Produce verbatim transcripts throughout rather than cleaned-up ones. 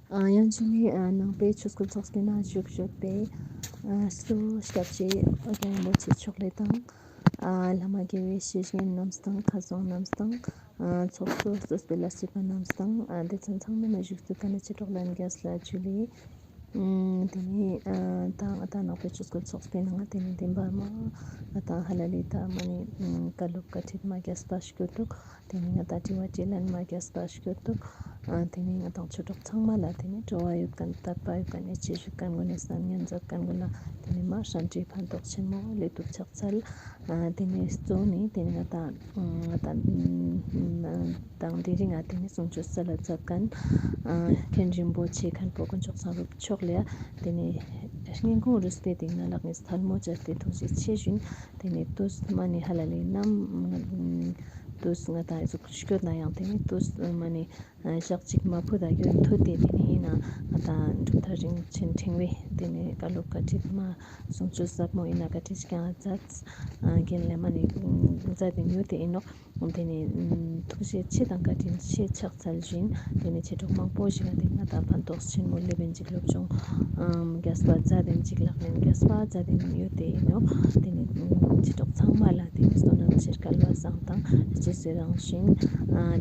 ཨ་ཡང་ཅིག་ནི་ཨ་ནང་པའི་ཆོས་སྐུལ་ཚོགས་པའི་ནང་ཞུགས་ཞུགས་པའི་ཨ་གཙོ་བོ་སྐྱབས་རྗེ་ཨོ་རྒྱན་རིན་པོ་ཆེ་མཆོག་ལེ་དང་། ཨ་བླ་མ་དགེ་བའི་བཤེས་གཉེན་རྣམས་དང་ཁ་སང་རྣམས་དང་། ཨ་ཚོགས་གཙོ་གཙོས་པའི་ལས་བྱེད་པ་རྣམས་དང་། ཨ་སྡེ་ཚན་ཚང་མའི་ནང་ཞུགས་ཚུལ་ཀ་ནས་ཆེ་གྲོགས་ལྷན་རྒྱས་ལ་ཇུ་ལེ། ཨུམ་དེ་ནས་ཨ་ད་ང་ད་ནང་པའི་ཆོས་སྐུལ་ཚོགས་པའི་ནང་དེ་ནས་བདེན་པ་མ་ང་ད་ཧ་ལ་ལི་ད་མ་ནི་ཨུམ་བཀའ་སློབ་བཀའ་ཁྲིད་མ་རྒྱས་པ་ཞིག་ཡོད་འདུག། དེ་ནས་ང་ད་དྲི་བ་དྲིས་ལན་མ་རྒྱས་པ་ཞིག་ཡོད་འདུག། ཨ་དེ་ནས་ང་ད་ཆོས་གྲོགས་ཚང་མ་ལ་དེ་ནས་སྤྲོ་བ་ཡོད་མཁན་དད་པ་ཡོད་མཁན་ཡིད་ཆེས་ཡོད་མཁན་ཀུན་ནས་བསམ་ངན་མཛད་མཁན་ཀུན་ལ་དེ་ནས་མ་ཧྲན་ཏི་ཕན་ཐོགས་ཆེན་མོ་ལེ་འདུག་ཕྱག་འཚལ། ཨ་དེ་ནས་གཙོ་ནས་དེ་ནས་ང་ད་ང་ད་དང་དེ་རིང་ང་དེ་ནས་གསུང་ཆོས་སལ་ལ་མཛད་མཁན་ཨ་མཁན་རིན་པོ་ཆེ་མཁན་པོ་དཀོན་མཆོག་ཚང་རབ་མཆོག་ལ་དེ་ནས་སྙིང་ཁུང་རུས་པའི་གཏིང་ནས་ལག་གཉིས་ཐལ་མོ་སྦྱར་ཏེ་ཐུགས་རྗེ་ཆེ་ཞུ་ཡིན། དེ་ནས་དུས་མ་ནི་ཧ་ལ་ལས་ནམ་དུས་ང་ད་ཟུག་སྐྱོད་ན་ཡང་དེ་ནས་དུས་མ་ནི་ཞག་གཅིག་མ་ཕུད་ད་གྱུར་མཐུད་དེ་དེ་ནས་ཡིན་ན་ང་ད་གྲུབ་མཐའ་རིན་ཆེན་ཕྲེང་བའི་དེ་ནས་བཀའ་སློབ་བཀའ་ཁྲིད་མ་གསུང་ཆོས་ཟབ་མོ་ཡིན་ན་བཀའ་ཁྲིད་ཀྱང་མཛད། རྒན་ལས་མ་ནི་མཛད་དེ་ཡོད་དེ་ཡིན་ནོག། དེ་ནས་ཐུགས་རྗེ་ཆེ་དང་བཀའ་དྲིན་ཆེ་ཕྱག་འཚལ་ཞུ་ཡིན། དེ་ནས་ཆེ་གྲོགས་མང་པོ་ཞིག་ལ་དེ་ང་ད་ཕན་ཐོགས་ཆེན་མོ་སླེབས་ཡིན་ཅིག་སློབ་སྦྱོང་རྒྱས་པ་མཛད་དེ་ཅིག་ལག་ལེན་རྒྱས་པ་མཛད་དེ་ཡོད་དེ་ཡིན་ནོག། དེ་ནས་ཆེ་གྲོགས་ཚང་མ་ལ་དེ་ནས་བསོད་ནམས་ཆེ་སྐལ་བ་བཟང་དང་རྗེས་སུ་ཡི་རང་ཞུ་ཡིན།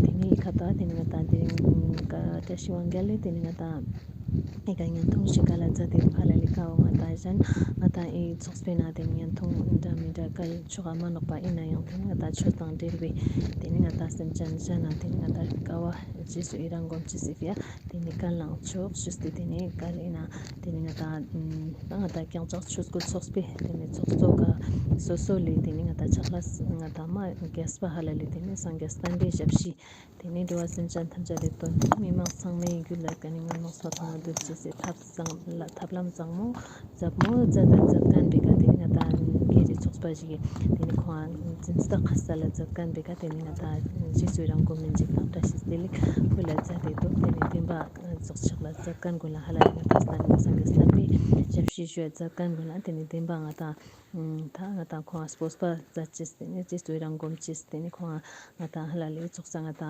དེ་ནས་ཁ་ད་དེ་ནས་ང་ད་དེ་རིང་ཀ་བཀྲ་ཤིས་དབང་རྒྱལ་ལས་དེ་ནས་ང་ད་ཨི་ཀ་བརྙན་ཐུང་ཞིག་ག་ལ་མཛད་དེ་ཧ་ལ་ལི་ཀ་བོ་ང་ད་གཞན་ང་ད་ཨི་ཚོགས་པའི་ནང་དེ་བརྙན་ཐུང་འདྲ་མི་འདྲ་གལ་ཆོ་ག་མ་ནོག་པ་ཡིན་ན་ཡང་དེ་ནི་ང་ད་ཆོས་དང་འབྲེལ་བའི་དེ་ནི་ང་ད་སེམས་ཅན་གཞན་ན་དེ་ནི་ང་ད་ཀ་བ་རྗེས་སུ་ཡི་རང་སྒོམ་ཅི་སི་ཕི་ཡ་དེ་ནི་གལ་ལང་ཆོག་ཞུས་ཏེ་དེ་ནི་གལ་ཡིན་ན་དེ་ནི་ང་ད་ད་ང་ད་རྐྱང་ཅག་ཆོས་སྐུལ་ཚོགས་པའི་དེ་ནི་ཚོགས་གཙོ་ག་སོ་སོ་ལས་དེ་ནི་ང་ད་ཕྱག་ལས་ང་ད་མ་རྒྱས་པ་ཧ་ལ་ལི་དེ་ནི་སངས་རྒྱས་བསྟན་པའི་ཞབས་ཕྱི། དེ་ནས་འགྲོ་བ་སེམས་ཅན་ཐམས་ཅད་ལས་དོན་དུ་མི་མང་ཚང་མའི་རྒྱུད་ལ་ཀ་ནི་ངན་སོང་ས་ཐོག་ནས་སྡོད་ཅེས་སི་ཐབས་བཟང་ལ་ཐབས་ལམ་བཟང་མོ་ཟབ་མོ་མཛད་དང་མཛད་མཁན་པའི་ཀ་དེ་ནི་ང་ད་སྒེར་རི་ཚོགས་པ་ཞིག་གིས་དེ་ནི་ཁོང་འཛིན་སྟེགས་སལ་ལ་མཛད་མཁན་པའི་ཀ་དེ་ནི་ང་ད་རྗེས་སུ་རང་གོ་མིན་ཅིག་དང་བཀྲ་ཤིས་བདེ་ལེགས་ཕུལ་ལ་མཛད་དེ་འདུག། དེ་ནི་བདེན་པ་རྫོགས་ཆགས་ལ་མཛད་མཁན་ཀུན་ལ་ཧ་ལ་ཡང་ད་སྟན་སངས་རྒྱས་བསྟན་པའི་ཞབས་ཕྱི་ཞུ་བ་མཛད་མཁན་ཀུན་ལ་དེ་ནི་བདེན་པ་ང་ད། ད་ང་ད་ཁོང་སྤོབས་པ་མཛད་ཅེས་དེ་ནི་རྗེས་སུ་ཡི་རང་སྒོམ་ཅེས་དེ་ནི་ཁོང་ང་ད་ཧ་ལ་ལས་ཚོགས་ས་ང་ད་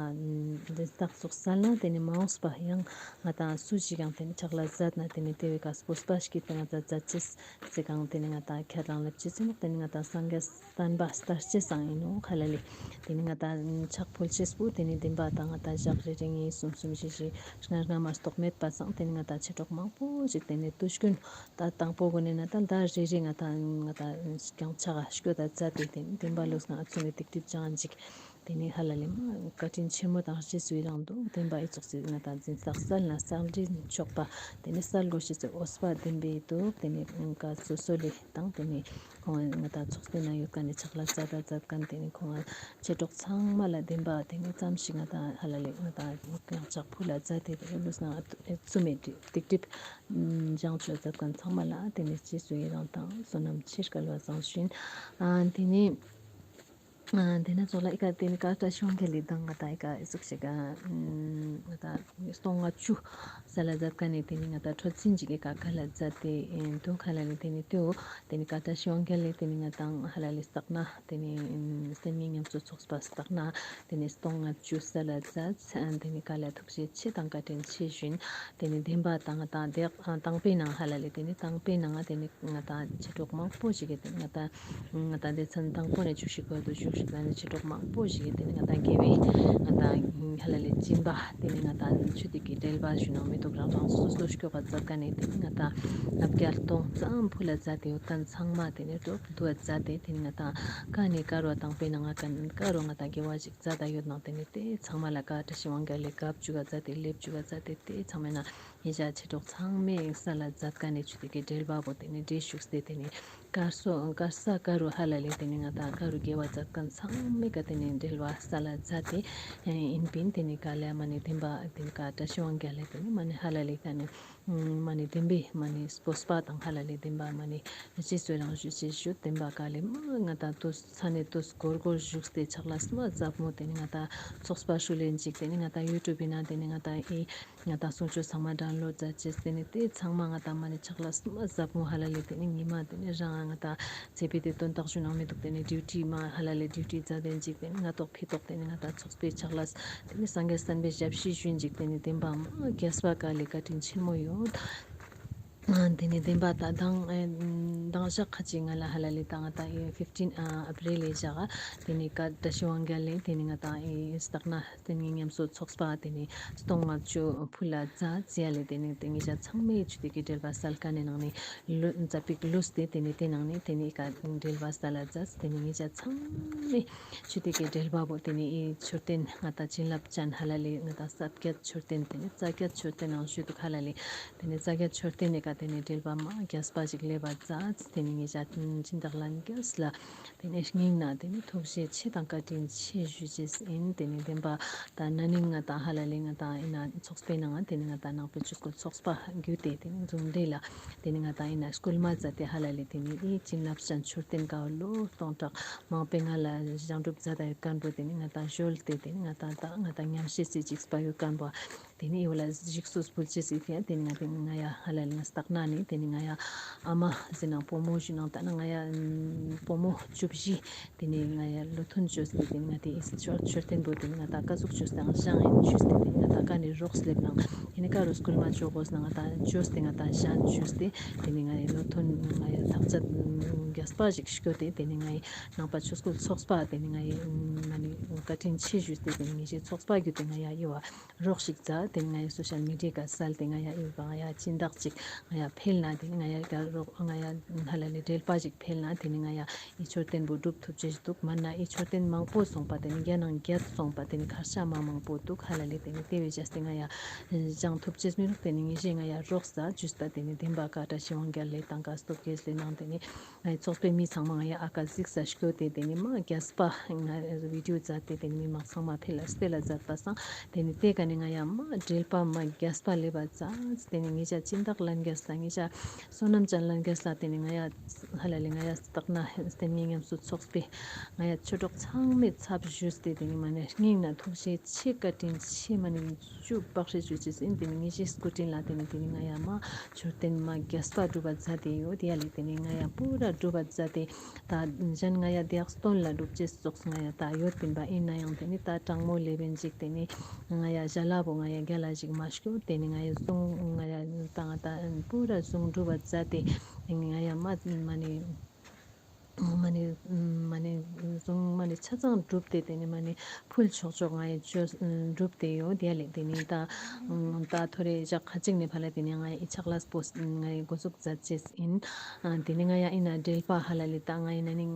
འཛིན་སྟེགས་ཚོགས་ས་ན་དེ་ནི་མ་འོངས་པ་ཡང་ང་ད་སུ་ཞིག་ཡང་དེ་ནི་ཕྱག་ལས་མཛད་ན་དེ་ནི་དེ་བས་ཀ་སྤོབས་པ་ཞིག་གིས་དེ་ང་ད་མཛད་ཅེས་ཟེར་གང་དེ་ནི་ང་ད་ཁས་བླངས་ལེབ་ཅེས་ཟེར་ནོག། དེ་ནི་ང་ད་སངས་རྒྱས་བསྟན་པ་དར་ཅེས་སང་ཡིན་ནོག་ཧ་ལ་ལས། དེ་ནི་ང་ད་ཕྱག་ཕུལ་ཅེས་པོ་དེ་ནི་བདེན་པ་ད་ང་ད་ཞག་རེ་རེ་གཉིས་གསུམ་གསུམ་བཞི་བཞི་ལྔ་ལྔ་མ་གཏོགས་མེད་པ་སང་དེ་ནི་ང་ད་ཆེ་གྲོགས་མང་པོ་ཞིག་དེ་ནི་དུས་རྒྱུན་ད་དང་པོ་གོ་ནས་ན་ད་ཟླ་རེ་རེ་ང་ད་ང་ད་རྐྱང་ཕྱག་སྐྱོད་ད་མཛད་དེ་དེ་ནི་བདེན་པ་ལོས་ང་ཨ་ཚོ་ནས་ཏིག་ཏིག་ཅང་ཅིག་དེ་ནི་ཧ་ལ་ལས་མ་བཀའ་དྲིན་ཆེན་མོ་དང་རྗེས་སུ་ཡི་རང་འདུག། བདེན་པ་ཨི་ཚོགས་སི་ང་ད་འཛིན་སྟེགས་སལ་ན་སལ་འདྲི་ཆོག་པ་དེ་ནི་སལ་དགོས་ཤེས་སི་འོས་པ་ལྡན་པའི་འདུག། དེ་ནི་ཀ་སོ་སོ་ལས་དང་དེ་ནི་ཁོང་ང་ད་ཚོགས་པའི་ནང་ཡོད་མཁན་ནི་ཕྱག་ལས་མཛད་ད་མཛད་མཁན་དེ་ནི་ཁོང་ང་ཆེ་གྲོགས་ཚང་མ་ལ་བདེན་པ་དེ་ནི་ཙམ་ཞིག་ང་ད་ཧ་ལ་ལས་ང་ད་རྐྱང་ཕྱག་ཕུལ་ལ་མཛད་དེ་དེ་ལོས་ང་ཨ་ཚོ་མེད་ཏིག་ཏིག་བཞེངས་ཆོས་མཛད་མཁན་ཚང་མ་ལ་དེ་ནི་རྗེས་སུ་ཡི་རང་དང་བསོད་ནམས་ཆེ་སྐལ་བ་བཟང་ཞུ་ཡིན། ཨ་དེ་ནི་ཨ་དེ་ནི་ཚོགས་ལ་ཨི་ཀ་དེ་ནི་ཀ་བཀྲ་ཤིས་དབང་རྒྱལ་ལི་དང་ང་ད་ཨི་ཀ་ཨི་ཟུག་ཞིག་ག་ང་ད་སྟོང་ལྔ་བཅུ་སལ་ལ་མཛད་མཁན་ནི་དེ་ནི་ང་ད་འཕྲོ་མཐུད་ཅིག་གི་ཀ་ཁ་ལ་མཛད་དེ་འདུག་ཧ་ལ་ལས། དེ་ནི་དེའོ་དེ་ནི་ཀ་བཀྲ་ཤིས་དབང་རྒྱལ་ལི་དེ་ནི་ང་དང་ཧ་ལ་ལས་སྟག་ན་དེ་ནི་སེམས་ཉིད་ཉམས་གསོ་ཚོགས་པ་སྟག་ན་དེ་ནི་སྟོང་ལྔ་བཅུ་སལ་ལ་མཛད། དེ་ནི་ཀ་ལ་ཐུགས་རྗེ་ཆེ་དང་བཀའ་དྲིན་ཆེ་ཞུ་ཡིན། དེ་ནི་བདེན་པ་དང་ང་དང་དེ་དང་པའི་ནང་ཧ་ལ་ལས་དེ་ནི་དང་པའི་ནང་ང་དེ་ནི་ང་དང་ཆེ་གྲོགས་མང་པོ་ཞིག་གིས་དེ་ནི་ང་དང་ང་དང་སྡེ་ཚན་དང་པོ་ནས་བཅུ་བཞི་བར་དུ་བཞུགས་ཤིག་ལ་ནི་ཆེ་གྲོགས་མང་པོ་ཞིག་གིས་དེ་ནི་ང་དང་དགེ་བའི་ང་དང་ཧ་ལ་ལས་སྦྱིན་པ་དེ་ནི་ང་དང་ཆུ་ཐིགས་ཀྱི་འབྲེལ་བ་ཞུ་ནང་མེ་ཏོག་རང་རང་སོ་སོ་སྐྱོགས་པ་མཛད་མཁན་ནི་དེ་ནི་ང་དང་ལྔ་བརྒྱ་སྟོང་ཙམ་ཕུལ་ལ་མཛད་དེ་ཡོད་མཁན་ཚང་མ་དེ་ནི་སྒྲུབ་འདུག་མཛད་དེ་དེ་ནི་ང་དང་ཀ་ནི་ཀ་རུ་དང་པའི་ནང་ང་ཀ་ནི་ཀ་རུ་ང་དང་དགེ་བ་ཞིག་མཛད་ད་ཡོད་ནང་དེ་ནི་དེ་ཚང་མ་ལ་ཀ་བཀྲ་ཤིས་དབང་རྒྱལ་ལས་དགའ་བཅུག་ག་མཛད་དེ་ལེབ་བཅུག་ག་མཛད་དེ་དེ་ཚང་མའི་ནང་ཉེ་ཞ་ཆེ་གྲོགས་ཚང་མས་སལ་ལ་མཛད་མཁན་ནི་ཆུ་ཐིགས་ཀྱི་འབྲེལ་བ་བོ་དེ་ནི་འདྲེས་བཅུག་སྟེ་དེ་ནི་ཀར་སོ་ཀར་ས་ཀ་རུ་ཧ་ལ་ལས་དེ་ནི་ང་དང་ཀ་རུ་དགེ་བ་མཛད་མཁན་ཚང་མའི་ཀ་དེ་ནི་འབྲེལ་བ་སལ་ལ་མཛད་དེ་ཡིན་པིན། དེ་ནི་ཀ་ལས་མ་ནི་བདེན་པ་དེ་ནི་ཀ་བཀྲ་ཤིས་དབང་རྒྱལ་ལས་དེ་ནི་མ་ནི་ཧ་ལ་ལས་ཀ་ནི་མ་ནི་བདེན་པའི་མ་ནི་སྤོབས་པ་དང་ཧ་ལ་ལས་བདེན་པ་མ་ནི་རྗེས་སུ་རང་ཞུ་ཅེས་ཞུ་བདེན་པ་ཀ་ལས་མ་ང་དང་དུས་ཚ་ནས་དུས་འགོར་འགོར་བཞུགས་ཏེ་ཕྱག་ལས་མ་ཟབ་མོ་དེ་ནི་ང་དང་ཚོགས་པ་ཧྲུལ་ལེན་ཅིག་དེ་ནི་ང་དང་ཡུ་ཊུབ་ཡིན་ན་དེ་ནི་ང་དང་ཨི། ང་ཏང་གསུང་ཆོས་ཚང་མ་ཌའོན་ལོཌ་མཛད་ཅེས། ཏེ་ནེ་ཏེ་ཚང་མ་ང་ཏང་མ་ནེ་ཕྱག་ལས་མ་ཟབ་མོ་ཧ་ལ་ལེ། ཏེ་ནེ་ཉི་མ་ཏེ་ནེ་རང་ང་ཏང་ཚེ་ཕི་ཏེ་དོན་དག་ཞུ་ནང་མི་འདུག་ཏེ་ནེ་ཌིའུ་ཊི་མ་ཧ་ལ་ལེ་ཌིའུ་ཊི་མཛད་དེན་ཅིག་ཏེ་ནེ་ང་ཏོག་ཕི་ཏོག་ཏེ་ནེ་ང་ཏང་ཚོགས་པའི་ཕྱག་ལས་ཏེ་ནེ་སངས་རྒྱས་བསྟན་པའི་ཞབས་ཕྱི་ཞུ་ཨིན་ཅིག་ཏེ་ནེ་བདེན་པ་མ་རྒྱས་པ་ཀ་ལེ་བཀའ་དྲིན་ཆེན་མོ་ཡོད། ཏེ་ནེ་བདེན་པ་ད་དང་ཨེ་དང་ཞག་ཁ་ཅིག་ང་ལ་ཧ་ལ་ལེ་ད་ང་ཏང་ཨེ་ཕིཕ་ཊིན་ཨ་ཨེ་པྲིལ་ལེ་ཞག་ཏེ་ནེ་ཀ་བཀྲ་ཤིས་དབང་རྒྱལ་ལེ་ཏེ་ནེ་ང་ཏང་ཨེ་སྟག་སྣ་ཏེ་ནེ་ཉམས་གསོ་ཚོགས་པ་ཏེ་ནེ་སྟོང་ལྔ་བཅུ་ཕུལ་ལ་ཛད་ཟེར་ཡ་ལེ། ཏེ་ནེ་ཏེ་ཉེ་ཞ་ཚང་མའི་ཆུ་ཏེ་གི་འབྲེལ་བ་སལ་ཁན་ནི་ནང་ནེ་ལུ་ཛ་པིག་ལུས་ཏེ་ཏེ་ནེ་ཏེ་ནང་ནེ་ཏེ་ནེ་ཀ་འབྲེལ་བ་སལ་ལ་ཛད། ཏེ་ནེ་ཉེ་ཞ་ཚང་མའི་ཆུ་ཏེ་གི་འབྲེལ་བ་བོ་ཏེ་ནེ་ཨི་མཆོད་རྟེན་ང་ཏང་བྱིན་རླབས་ཅན་ཧ་ལ་ལེ་ང་ཏང་ས་བརྒྱད་མཆོད་རྟེན་ཏེ་ནེ་རྩ་བརྒྱད་མཆོད་རྟེན་ནང་ཞུ་དུག་ཧ་ལ་ལེ། ཏེ་ནེ་རྩ་བརྒྱད་མཆོད་རྟེན་ནི་ཀ་ཏེ་ནེ་འབྲེལ་བ་མ་རྒྱས་པ་ཞིག་ལེབ་བ་ཛད། ཏེ་ནེ་ཉེ་ཞ་སྦྱིན་བདག་ལྷན་རྒྱས་ལ་ཏེ་ནེ་སྙིང་ནེ་ཏེ་ནེ་ཐུགས་རྗེ་ཆེ་དང་བཀའ་དྲིན་ཆེ་ཞུ་ཅེས་ཨིན། ཏེ་ནེ་བདེན་པ་ད་ན་ནིང་ང་ཏང་ཧ་ལ་ལེ་ང་ཏང་ཨིན་ན་ཚོགས་པའི་ནང་ང་ཏེ་ནེ་ང་ཏང་ནང་པའི་ཆོས་སྐུལ་ཚོགས་པ་བརྒྱུད་དེ་ཏེ་ནེ་འཛོམས་འདྲེ་ལ་ཏེ་ནེ་ང་ཏང་ཨིན་ན་སྐུལ་མ་ཛད་དེ་ཧ་ལ་ལེ་ཏེ་ནེ་ཨི་བྱིན་རླབས་ཅན་མཆོད་རྟེན་ཀ་བོ་ལོ་སྟོང་ཕྲག་མང་པོའི་ང་ལ་ཞང་སྒྲུབ་ཛད་ད་ཡོད་ཁན་བོ་ཏེ་ནེ་ང་ཏང་ཞོལ་ཏེ་ཏེ་ནེ་ང་ཏང་ད་ང་ཏང་ཉམས་ཞིབ་སི་ཅིག་སྤ་ཡོད་ཁན་བོ་ཏེ་ནེ་ཨི་བོ་ལ་ཞིག་གསོ་སྤུལ་ཅེས་སི་ཏེ་ནེ་ང་ཏེ་ང་ཡ་ཧ་ལ་ལེ་ང་སྟག་སྣ་ནེ་ཏེ་ནེ་ང་ཡ་ཨ་མ་ཟེར་ནང་བུ་མོ་ཞུ་ནང་ད་ན་ང་ཡ་བུ་མོ་བཅུ་བཞི་ཏེ་ནེ་ང་ཡ་ལོ་ཐོན་ཅོས་ཏེ་ཏེ་ནེ་ང་ཏེ་ཨི་མཆོད་མཆོད་རྟེན་བོ་ཏེ་ནེ་ང་ཏང་ཀ་ཟུག་ཅོས་ཏེ་ང་ཞང་ཨིན་ཞུས་ཏེ་ཏེ་ནེ་ང་ཏང་ཀ་ནེ་རོགས་ལེབ་ནང་ཏེ་ནེ་ཀ་རུ་སྐུལ་མ་ཅོ་གོས་ན་ང་ཏང་ཅོས་ཏེ་ང་ཏང་ཞང་ཞུས་ཏེ་ཏེ་ནེ་ང་ཡ་ལོ་ཐོན་ང་ཡ་ཐག་ཆད་རྒྱས་པ་ཞིག་སྐྱོད་དེ་ཏེ་ནེ་ང་ཡ་ནང་པ་ཆོས་སྐུལ་ཚོགས་པ་ཏེ་ནེ་ང་ཡ་མ་ནེ་བཀའ་དྲིན་ཆེ་ཞུས་ཏེ་ཏེ་ནེ་ངེ་ཞེ་ཚོགས་པ་བརྒྱུད་དེ་ང་ཡ་ཨི་བོ་རོགས་ཤིག་ཛད། ཏེ་ནེ་ང་ཡ་སོ་ཤལ་མི་ཌི་ཡ་ཀ་སལ་ཏེ་ང་ཡ་ཨི་བོ་ང་ཡ་སྦྱིན་བདག་ཅིག་ང་ཡ་ཕེལ་ན་ཏེ་ནེ་ང་ཡ་ཀ་རོགས་ང་ཡ་ཧ་ལ་ལེ་འབྲེལ་བ་ཞིག་ཕེལ་ན་ཏེ་ནེ་ང་ཡ་ཨི་མཆོད་རྟེན་བོ་སྒྲུབ་ཐུབ་ཅེས་འདུག་མན་ན་ཨི་མཆོད་རྟེན་མང་པོ་སོང་པ་ཏེ་ནེ་རྒྱ་ནང་རྒྱ་སོང་པ་ཏེ་ནེ་ཁར་ཤ་མ་མང་པོ་འདུག་ཧ་ལ་ལེ། ཏེ་ནེ་ཏེ་བེ་ཅས་ཏེ་ང་ཡ་ཞང་ཐུབ་ཅེས་མི་རུག་ཏེ་ནེ་ངེ་ཞེ་ང་ཡ་རོགས་ཛད་ཅུས་ཏ་ཏེ་ནེ་བདེན་པ་ཀ་བཀྲ་ཤིས་དབང་རྒྱལ་ལེ་དང་ཀ་སྟོབས་རྒྱས་ལེ་ནང་ཏེ་ནེ་ང་ཡ་ཚོགས་པའི་མི་ཚང་མ་ང་ཡ་ཨ་ཀ་གཟིགས་ས་སྐྱོད་དེ་ཏེ་ནེ་མ་རྒྱས་པ་ང་བི་ཌིའོ་ཛད་དེ་ཏེ་ནེ་མི་མང་ཚང་མ་ཕེ་ལ་སྤེལ་ལ་ཛད་པ་སང་ཏེ་ནེ་ཏེ་ཀ་ནེ་ང་ཡ་མ་འབྲེལ་བ་མ་རྒྱས་པ་ལེབ་བ་ཛད། ཏེ་ནེ་ངེ་ཞ་སྦྱིན་བདག་ལྷན་རྒྱས་ལ་ངེ་ཞ་བསོད་ནམས་ཅན་ལྷན་རྒྱས་ལ་ཏེ་ནེ་ང་ཡ་ཧ་ལ་ལེ་ང་ཡ་སྟག་སྣ་བསྟན་ངན་ཉམས་གསོ་ཚོགས་པའི་ང་ཡ་ཆོས་གྲོགས་ཚང་མའི་ཚབ་ཞུས་ཏེ་ཏེ་ནེ་མ་ནེ་སྙིང་ནེ་ཐུགས་རྗེ་ཆེ་བཀའ་དྲིན་ཆེ་མ་ནེ་ཞུ་བག་ཤེས་ཞུ་ཅེས་ཨིན། ཏེ་ནེ་ངེ་ཞེ་སྐུ་དྲིན་ལ་ཏེ་ནེ་ཏེ་ནེ་ང་ཡ་མ་མཆོད་རྟེན་མ་རྒྱས་པ་སྒྲུབ་པ་ཛད་དེ་ཡོད་ཡ་ལེ། ཏེ་ནེ་ང་ཡ་པུ་ར་སྒྲུབ་པ་ཛད་དེ་ད་ཞན་ང་ཡ་དེ་ཡག་སྟོན་ལ་སྒྲུབ་ཅེས་ཙོགས་ང་ཡ་ད་ཡོད་པིན་པ་ཨིན་ནའང་ཏེ་ནེ་ད་གྲང་མོ་ལེབ་བེན་ཅིག་ཏེ་ནེ་ང་ཡ་ཞལ་ལག་པོ་ང་ཡ་རྒྱལ་ལ་ཞིག་མ་སྐྱོད་ཏེ་ནེ་ང་ཡ་གཟུངས་ང་ཡ་ད་ང་ད་པུ་ར་གཟུངས་སྒྲུབ་པ་ཛད་དེ་ཏེ་ནེ་ང་ཡ་མ་མ་ནེ་མ་ནེ་མ་ནེ་གཟུངས་མ་ནེ་ཆ་ཚང་སྒྲུབ་སྟེ་ཏེ་ནེ་མ་ནེ་ཕུལ་ཆོག་ཆོག་ང་ཡི་ཆོས་སྒྲུབ་སྟེ་ཡོད་ཡ་ལེ། ཏེ་ནེ་ད་ད་ཐོ་རེ་ཞག་ཁ་ཅིག་ནེ་ཕར་ལ་ཏེ་ནེ་ང་ཡི་ཕྱག་ལས་པོ་ང་ཡི་འགོ་འཛུགས་མཛད་ཅེས་ཨིན། ཏེ་ནེ་ང་ཡ་ཨིན་ན་འབྲེལ་བ་ཧ་ལ་ལེ་ད་ང་ཡི་ན་ནིང་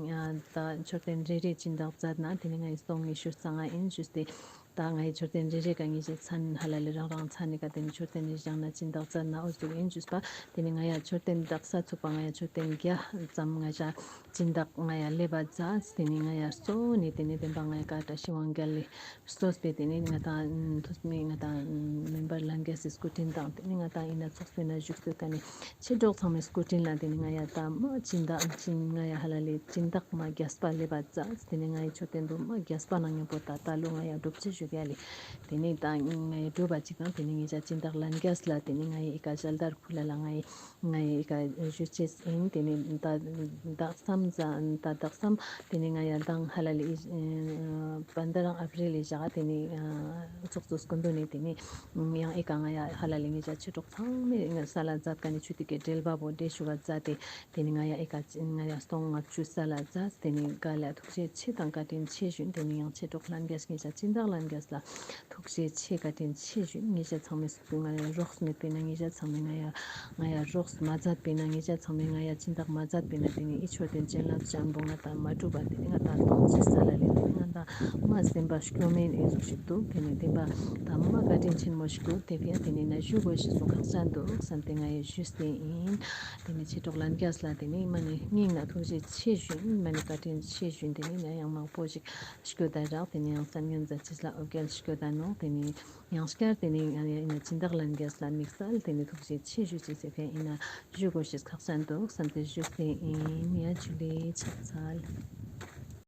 ད་མཆོད་རྟེན་རེ་རེ་སྦྱིན་བདག་མཛད་ན་ཏེ་ནེ་ང་ཡི་སྟོང་ངེ་ཞུ་ས་ང་ཨིན་ཞུས་ཏེ། ད་ང་ཡི་མཆོད་རྟེན་རེ་རེ་ཀ་ངེ་ཞེ་མཚན་ཧ་ལ་ལེ་རང་རང་མཚན་ནི་ཀ་ཏེ་ནེ་མཆོད་རྟེན་རེ་བཞེངས་ན་སྦྱིན་བདག་མཛད་ན་འོ་ཟུག་ཨིན་ཞུས་པ། ཏེ་ནེ་ང་ཡ་མཆོད་རྟེན་དག་ས་ཚུགས་པ་ང་ཡ་མཆོད་རྟེན་བརྒྱ་ཙམ་ང་ཡ་སྦྱིན་བདག་ང་ཡ་ལེབ་བ་ཛད། ཏེ་ནེ་ང་ཡ་གཙོ་བོ་ནི་ཏེ་ནེ་བདེན་པ་ང་ཡ་ཀ་བཀྲ་ཤིས་དབང་རྒྱལ་ལེ་གཙོས་པའི་ཏེ་ནེ་ང་དང་ཐུགས་མི་ང་དང་མེམ་བར་ལྷན་རྒྱས་སི་སྐུ་དྲིན་དང་ཏེ་ནེ་ང་དང་ཨིན་ན་ཚོགས་པའི་ན་བཞུགས་སུ་ཀ་ནེ་ཆེ་གྲོགས་ཚང་མའི་སྐུ་དྲིན་ལ་ཏེ་ནེ་ང་ཡ་ད་མ་སྦྱིན་བདག་སྦྱིན་ང་ཡ་ཧ་ལ་ལེ་སྦྱིན་བདག་མ་རྒྱས་པ་ལེབ་བ་ཛད། ཏེ་ནེ་ང་ཡི་མཆོད་རྟེན་པོ་མ་རྒྱས་པ་ནང་མཉམ་པོ་ད་ད་ལོ་ང་ཡ་སྒྲུབ་ཅེས་ཞུ་ག་ལེ། ཏེ་ནེ་ད་ང་ཡི་སྒྲུབ་པ་ཅིག་དང་ཏེ་ནེ་ངེ་ཞ་སྦྱིན་བདག་ལྷན་རྒྱས་ལ་ཏེ་ནེ་ང་ཡི་ཨི་ཀ་ཞལ་དར་ཕུལ་ལ་ང་ཡི་ང་ཡི་ཨི་ཀ་ཞུ་ཅེས་ཨིན། ཏེ་ནེ་ད་དག་སམ་ད་དག་སམ་ཏེ་ནེ་ང་ཡ་དང་ཧ་ལ་ལེ་པན་ད་རང་ཨ་པྲིལ་ལི་ཞག་ཏེ་ནེ་ཚོགས་གཙོ་སྐུ་མདུན་ནེ་ཏེ་ནེ་ཡང་ཨི་ཀ་ང་ཡ་ཧ་ལ་ལེ་ངེ་ཞ་ཆེ་གྲོགས་ཚང་མའི་ས་ལ་ཛད་ཀ་ནེ་ཆུ་ཏི་ཀའི་འབྲེལ་བ་བོ་འདྲེ་ཞུ་བ་ཛད་དེ། ཏེ་ནེ་ང་ཡ་ཨི་ཀ་ང་ཡ་སྟོང་ལྔ་བཅུ་ས་ལ་ཛད། ཏེ་ནེ་ཀ་ལ་ཐུགས་རྗེ་ཆེ་དང་བཀའ་དྲིན་ཆེ་ཞུ། ཏེ་ནེ་ཡང་ཆེ་གྲོགས་ལྷན་རྒྱས་ངེ་ཞ་སྦྱིན་བདག་ལྷན་རྒྱས་ལ་ཐུགས་རྗེ་ཆེ་བཀའ་དྲིན་ཆེ་ཞུ། ངེ་ཞ་ཚང་མའི་སུ་ང་ཡ་རོགས་མེད་པིན་ན་ངེ་ཞ་ཚང་མའི་ང་ཡ་ང་ཡ་རོགས་མ་ཛད་པིན་ན་ངེ་ཞ་ཚང་མའི་ང་ཡ་སྦྱིན་བདག་མ་ཛད་པིན་ན་ཏེ་ནེ་ཨི་མཆོད་རྟེན་བྱིན་རླབས་ཅན་པོ་ང་དང་མ་གྲུབ་པ་ཏེ་ནེ་ང་དང་སྟོང་ཅི་ས་ལ་ལེ་ཏེ་ནེ་ང་དང་མ་སེམས་པ་སྐྱོ་མེད་ཨི་ཟུག་ཞིག་འདུག་ཏེ་ནེ་བདེན་པ་ད་མ་བཀའ་དྲིན་ཆེན་མོ་ཞིག་འདུག་ཏེ་ཕི་ཡ་ཏེ་ནེ་ན་ཞུ་དགོས་ཤེས་སུ་ཁག་ཅན་འདུག་བསམ་སྟེ་ང་ཡི་ཞུས་ཏེ་ཨིན། ཏེ་ནེ་ཆེ་གྲོགས་ལྷན་རྒྱས་ལ་ཏེ་ནེ་མ་ནེ་སྙིང་ནེ་ཐུགས་རྗེ་ཆེ་ཞུ་ཨིན། མ་ནེ་བཀའ་དྲིན་ཆེ་ཞུ་ཨིན། ཏེ་ནེ་ཡང་མང་པོ་ཞིག་སྐྱོད་ད་རག་ཏེ་ནེ་ཡང་སང་ཉིན་མཛད་ཅེས་ལ་འོ་བརྒྱལ་སྐྱོད་ད་ནོག་ཏེ་ནེ་ཡང་སྐྱར་ཏེ་ནེ་ཡང་ཡང་ཨིན་ན་སྦྱིན་བདག་ལྷན་རྒྱས་ལ་དམིགས་བསལ་ཏེ་ནེ་ཐུགས་རྗེ་ཆེ་ཞུ་ཅེས་སི་ཕི་ཡ་ཨིན་ན་ཞུ་དགོས་ཤེས་ཁག་ཅན་འདུག་བསམ་སྟེ་ཞུས་ཏེ་ཨིན། ཡ་ཇུ་ལེ་ཕྱག་འཚལ།